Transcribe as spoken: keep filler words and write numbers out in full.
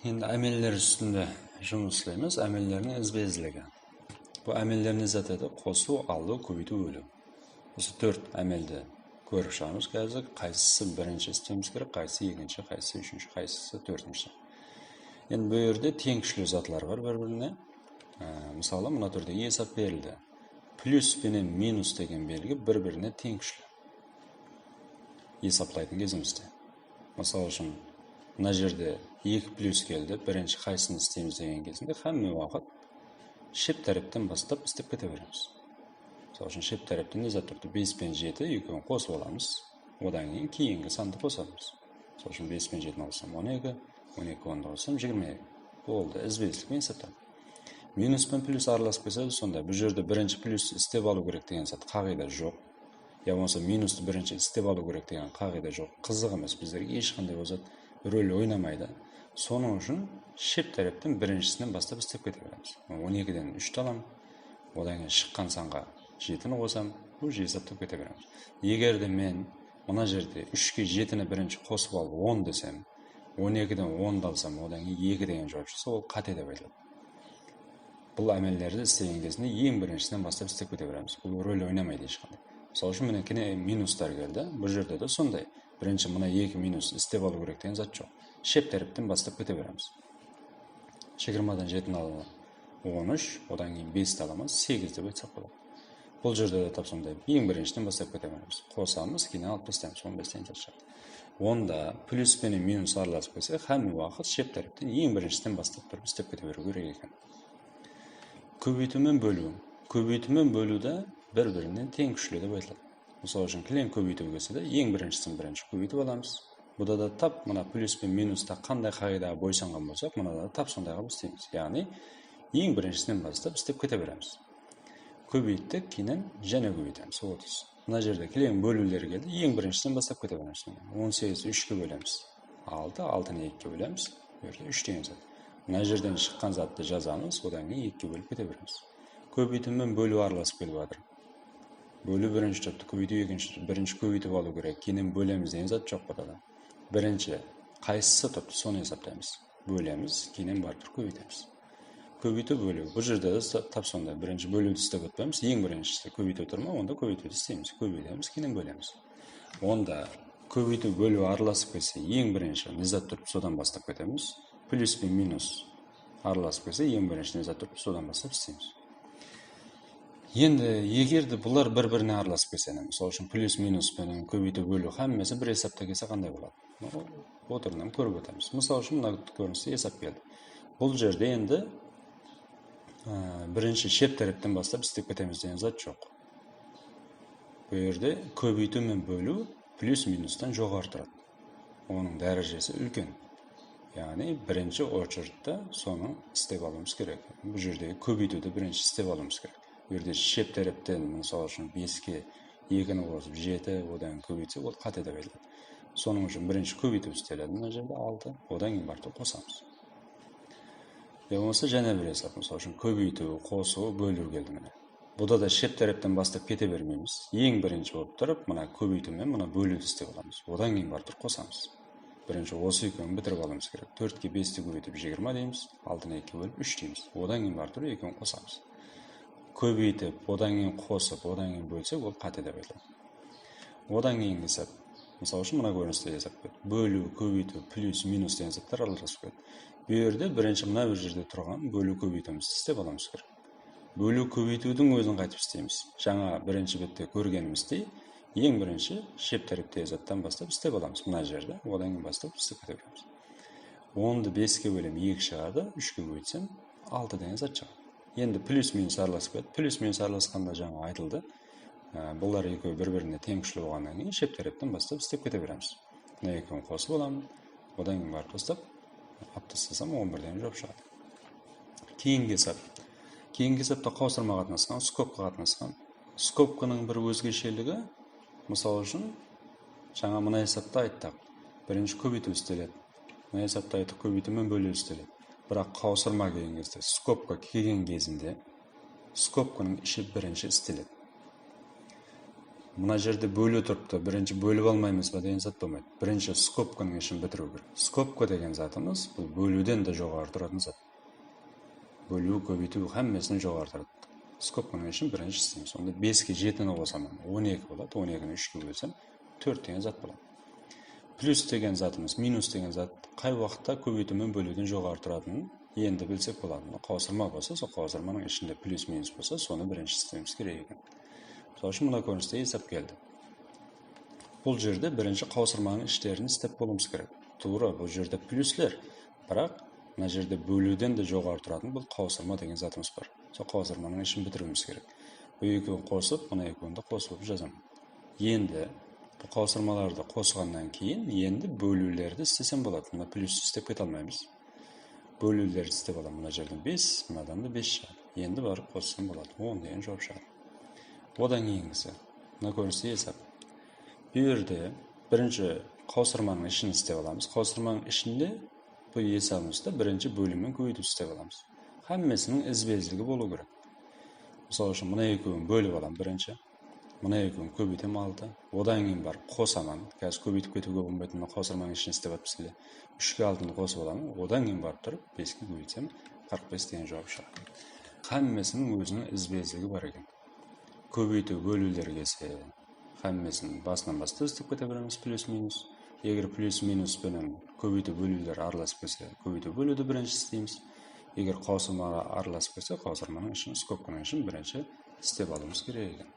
Endi ámeller ústinde jumıs isleymiz. Ámellerdiń izbe-izligi. Bul ámeller ne zat edi? Qosıw, alıw, kóbeytiw, bóliw. Usı tórt ámeldi kórip shıǵamız házir. Qaysısı birinshi islewimiz kerek, qaysısı ekinshi, qaysısı úshinshi, qaysısı tórtinshi. Endi bul jerde teń kúshli zatlar bar bir-birine. Á, mısalı, mına túrde esap berildi. Plyus penen minus degen belgi bir-birine teń kúshli. Esaplaytın gezimizde. Mısal ushın, mına jerde eki plyus keldi, birinshi qaysısın isleymiz degen gezinde hámme waqıt shep tárepten baslap islep kete beremiz. Mısal ushın, shep tárepte ne zat turıptı? Bes penen jeti, ekewin qosıp alamız. Odan keyin keyingi sandı qosamız. Mısal ushın, bes penen jetini qossam, on eki, on eki, ondı qossam, jigirma eki. Boldı, izbe-izlik penen esaptan. Minus penen plyus aralasıp kelse de sonday. Bul jerde birinshi plyus islep alıw kerek degen zat qaǵıyda joq. Ya bolmasa minustı birinshi islep alıw kerek degen qaǵıyda joq. Qızıq emes, bizlerge hesh qanday ol zat rol oynamaydı. Sonıń ushın shep tárepten birinshisinen baslap islep kete beremiz. On ekiden úshti alam, odan keyin shıqqan sanǵa jetini qosam, уже esaplap kete beremiz. Eger de men mına jerde úshke jetini birinshi qosıp alıp on desem, on ekiden ondı alsam, odan keyin eki degen juwap shıqsa, ol qáte dep aytıladı. Bul ámellerdi islegen gezinde eń birinshisinen baslap islep kete beremiz. Bul rol oynamaydı hesh qanday. Mısal ushın, mine, kene minuslar keldi. Bul jerde de sonday. Birinshi mına eki minus islep alıw kerek degen zat joq. Shep tárepten baslap kete beremiz. Jigirmadan jetini alaman, on úsh, odan keyin besti alaman, segiz dep aytsaq boladı. Bul jerde de tap sonday. Eń birinshiden baslap kete beremiz. Qosamız, keyin alıp taslaymız, on bes degen zat shıǵadı. Onda plyus penen minus aralasıp kelse, hámme waqıt shep tárepten eń birinshiden baslap turıp islep kete beriw kerek eken. Kóbeytiw menen bóliw. Kóbeytiw menen bóliwde bir-birinen teń kúshli dep aytıladı. Mısal ushın, kiliń kóbeytiw kelse de, eń birinshisin birinshi kóbeytip alamız. Bunda da tap mına plyus penen minusta qanday qaǵıydaǵa boysanǵan bolsaq, mına da tap sonday qılıp isleymiz. Yaǵnıy, eń birinshisinen baslap islep kete beremiz. Kóbeyttik, keyin jáne kóbeytemiz. Otız. Mına jerde kiliń bóliwler keldi, eń birinshisinen baslap kete beremiz. On segizdi úshke bólemiz. Altı, altını ekige bólemiz. Bul jerde úsh degen zat. Mına jerden shıqqan zattı jazamız, odan keyin ekige bólip kete beremiz. Kóbeytiw menen bóliw aralasıp kelip atır. Bóliw birinshi turıptı, kóbeytiw ekinshi turıptı. Birinshi kóbeytip alıw kerek, keyin bólemiz degen zat joq bunda da. Birinshi qaysısı turıptı, sonı esaplaymız. Bólemiz, keyin barıp turıp kóbeytemiz. Kóbeytiw bóliw. Bul jerde de sa-, tap sonday. Birinshi bóliwdi islep ótpeymiz. Eń birinshisi kóbeytiw tur ma, onda kóbeytiwdi isleymiz. Kóbeytemiz, keyin bólemiz. Onda kóbeytiw bóliw aralasıp kelse, eń birinshi ne zat turıptı, sodan baslap ketemiz. Plyus penen minus aralasıp kelse, eń birinshi ne zat turıptı, sodan baslap isleymiz. Endi, eger de bular bir-birine aralasıp kelse, mısal ushın, plyus minus penen kóbeytiw bóliw hámmesi bir esapta kelse qanday boladı? Otırınan kórip ótemiz. Mısal ushın, mına kóriniste esap keldi. Bul jerde endi, á, birinshi shep tárepten baslap islep ketemiz degen zat joq. Bul jerde kóbeytiw menen bóliw plyus minustan joqarı turadı. Onıń dárejesi úlken. Yaǵnıy, birinshi ocheredta sonı islep alıwımız kerek. Bul jerdegi kóbeytiwdi birinshi islep alıwımız kerek. Bul jerde shep tárepten, mısal ushın, beske ekini qosıp, jeti, odan keyin kóbeytse, ol qáte dep aytıladı. Sonıń ushın birinshi kóbeytiw islenedi, mına jerde altı, odan keyin barıp turıp qosamız. Ya bolmasa jáne bir esap, mısal ushın, kóbeytiw, qosıw, bóliw keldi mine. Bunda da shep tárepten baslap kete bermeymiz. Eń birinshi bolıp turıp, mına kóbeytiw menen mına bóliwdi islep alamız. Odan keyin barıp turıp qosamız. Birinshi osı ekewin bitirip alıwımız kerek. Tórtke besti kóbeytip jigirma deymiz, altını ekige bólip úsh deymiz. Odan keyin barıp turıp ekewin qosamız. Kóbeytip, odan keyin qosıp, odan keyin bólsek, ol qáte dep aytıladı. Odan keyingi esap. Mısal ushın, mına kóriniste esap ket. Bóliw, kóbeytiw, plyus, minus degen zatlar aralasıp ket. Bul jerde birinshi mına bir jerde turǵan bóliw, kóbeytiwimizdi islep alıwımız kerek. Bóliw, kóbeytiwdiń ózin qaytıp isleymiz. Jańa birinshi bette kórgenimizdey, eń birinshi shep táreptegi zattan baslap islep alamız. Mına jerde, odan keyin baslap islep kete beremiz. Ondı beske bólem, eki shıǵadı, úshke kóbeytsem, altı degen zat shıǵadı. Endi plyus minus aralasıp ketedi. Plyus minus aralasqanda jańa aytıldı. Á, bular ekewi bir-birine teń kúshli bolǵannan keyin shep tárepten baslap islep kete beremiz. Mına ekewin qosıp alaman. Odan keyin barıp taslap, alıp taslasam, on bir degen juwap shıǵadı. Keyingi esap. Keyingi esapta qawsırma qatnasqan, skobka qatnasqan. Skobkanıń bir ózgesheligi, mısal ushın, jańa mına esapta ayttıq. Birinshi kóbeytiw islenedi. Mına esapta ayttıq, kóbeytiw menen bóliw islenedi. Biraq qawsırma kelgen gezde, skobka kelgen gezinde, skobkanıń ishi birinshi islenedi. Mına jerde bóliw turıptı, birinshi bólip almaymız ba degen zat bolmaydı. Birinshi skobkanıń ishin bitiriw kerek. Skobka degen zatımız bul bóliwden de joǵarı turatuǵın zat. Bóliw, kóbeytiw hámmesinen joǵarı turadı. Skobkanıń ishin birinshi isleymiz. Onda beske jetini qosaman, on eki boladı, on ekini úshke bólsem, tórt degen zat boladı. Plyus degen zatımız, minus degen zat qay waqıtta kóbeytiw menen bóliwden joǵarı turatının endi bilsek boladı. Mına qawsırma bolsa, sol qawsırmanıń ishinde plyus minus bolsa, sonı birinshi islewimiz kerek eken. Mısal ushın, mına kóriniste esap keldi. Bul jerde birinshi qawsırmanıń ishlerin islep bolıwımız kerek. Tuwrı, bul jerde plyusler, biraq mına jerde bóliwden de joǵarı turatın bul qawsırma degen zatımız bar. Sol qawsırmanıń ishin bitiriwimiz kerek. Bul ekewin qosıp, mına ekewin de qosılıp jazaman. Endi bul qawsırmalardı qosqannan keyin endi bóliwlerdi islesem boladı. Mına plyus islep kete almaymız. Bóliwlerdi islep alaman. Mına jerden bes, mınadan da bes shıǵadı. Endi barıp qossam boladı. On degen juwap shıǵadı. Odan keyingisi. Mına kóriniste esap. Bu jerde birinshi qawsırmanıń ishin islep alamız. Qawsırmanıń ishinde bul esabımızda birinshi bólim menen kóbeytiw islep alamız. Hámmesiniń izbe-izligi bolıwı kerek. Mısal ushın, mına ekewin bólip alam birinshi. Mına ekewin kóbeytem altı. Odan keyin barıp qosaman. Házir kóbeytip ketiwge bolmaydı, mına qawsırmanıń ishin islep atırmız ele. Úshke altını qosıp alaman. Odan keyin barıp turıp beske kóbeytsem, qırq bes degen juwap shıǵadı. Hámmesiniń óziniń izbe-izligi bar eken. Kóbeytiw bóliwlerge ise hámmesin basınan bastap islep kete beremiz, plyus minus. Eger plyus minus penen kóbeytiw bóliwler aralasıp kelse, kóbeytiw bóliwdi birinshi isleymiz. Eger qawsırmalar aralasıp kelse, qawsırmanıń ishin, skobkanıń ishin birinshi islep alıwımız kerek eken.